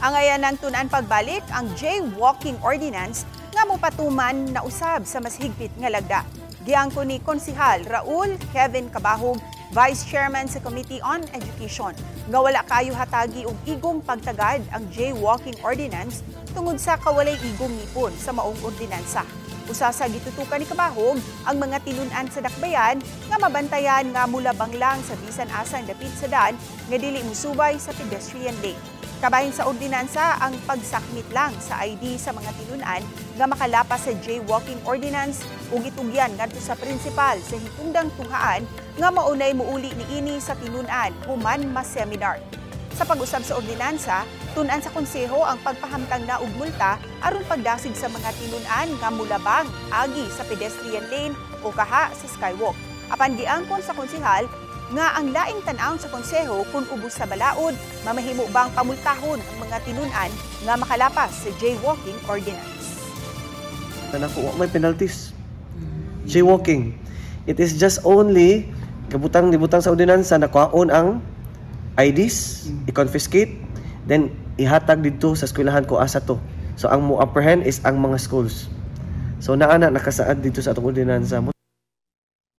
Angayan ng tun-an pagbalik ang Jaywalking Ordinance nga mopatuman na usab sa mas higpit nga lagda. Giangkon ni Konsihal Raul Kevin Cabahug, Vice Chairman sa Committee on Education, nga wala kayo hatagi og igong pagtagad ang Jaywalking Ordinance tungod sa kawalay igong ngipon sa maong ordinansa. Usa sa gitutukan ni Cabahug ang mga tinun-an sa dakbayan nga mabantayan nga mulabang lang sa bisan asang dapit sa daan nga dili musubay sa pedestrian lane. Kabahin sa ordinansa ang pagsakmit lang sa ID sa mga tinun-an nga makalapas sa Jaywalking Ordinance ug itugyan ngadto sa prinsipal sa hitungdang tunghaan nga maunay muuli niini sa tinun-an human ma-seminar. Sa pag-usab sa ordinansa, tun-an sa konseho ang pagpahamtang na og multa aron pagdasig sa mga tinun-an nga mulabang agi sa pedestrian lane o kaha sa skywalk. Apan giangkon sa konsehal nga ang laing tan-awon sa konseho kung ubos sa balaod, mamahimo bang pamultahon ang mga tinun-an nga makalapas sa Jaywalking Ordinance. Nako, may penalties. Jaywalking. It is just only kabutang nibutang sa ordinansa na kuhaon ang IDs, i-confiscate, then ihatag didto sa eskwelahan ko asa to. So ang mo apprehend is ang mga schools. So naa na nakasaad didto sa atong ordinansa.